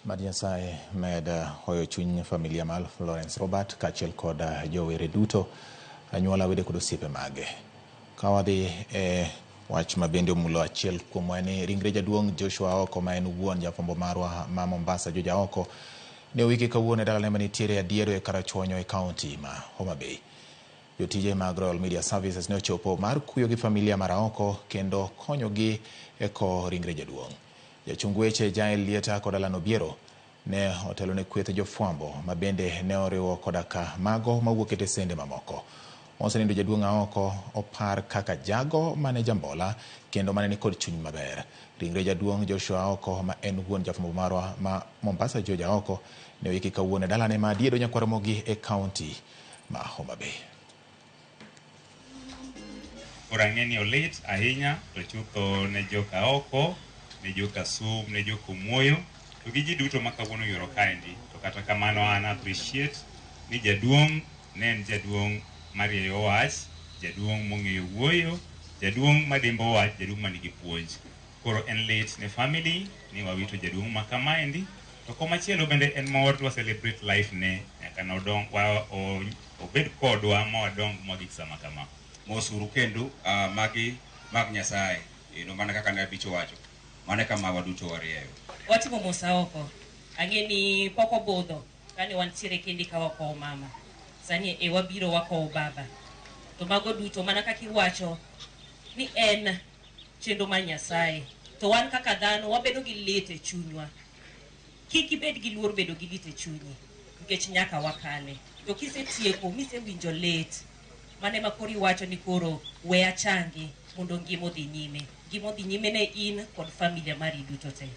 Mad Nyasaye med hoyo chuny familia mar Florence Robert kaachiel kod jowere duto, anyuola, wede kod osiepe mage. Ka wadhi e wach ma bende omulo achiel kuomwa ni ringre jaduong' Joshua Aoko ma en wuon jafwambo marwa ma Mombasa George Aoko ne owiki kawuono e dalane manitiere Adiedo e Karachuonyo e kaunti ma Homa Bay. Jotije mag Royal Media Services ne ochopo mar kuyo gi familia mar Aoko kendo konyogi e kowo ringre jaduong'. Jachung weche Jael Lieta kod Alan Obiero ne otelo ne kweth jofwambo ma bende ne oriwo koda ka mago mawuok e tesende mamoko. Mosenindo jaduong' Aoko opar kaka jago mane jambola kendo mane nikod chuny maber. Ringre jaduong' Joshua Aoko ma en wuon jafwambo marwa ma Mombasa George Aoko ne oiki kawuono e dalane ma Adiedo Nyakwar Ramogi e kaunti ma Homa Bay. Koro ang'e ni olit ahinya to chutho ne joka Aoko, ne joka Sum, ne joka Omuoyo to gi ji duto ma kawuono oyuoro kaendi. To kata kamano an appreciate ni jaduong' ne en jaduong' marieyo wach, jaduong' mong'eyo wuoyo, jaduong' madimbo wach, jaduong' manigi puonj. Koro en lit ne family ni wawito jaduong' ma kamaendi. To komachielo bende en mor to wa celebrate life ne nyaka nodong wa obed kodwa ma wadong mwagik sama kama. Mos uru kendo magi mag Nyasaye kendo mana kaka ne abich owacho mano e kama waduto warieyo. Watimo mos Aoko. Ang'e ni pok obudho kane wantiere kendi ka wakowo mama. Sani e wabiro wakowo baba. To mago duto mana kaka iwacho ni en chenro mar Nyasaye. To wan kaka dhano wabedo gi lit e chunywa. Kik ibed gi luor bedo gi lit e chunyi nikech nyaka wakale. To kisetieko misewinjo lit, mano ema koro iwacho ni koro we achangi mondo ngima odhi nyime. Ngima odhi nyime ne in kod familia mari duto te.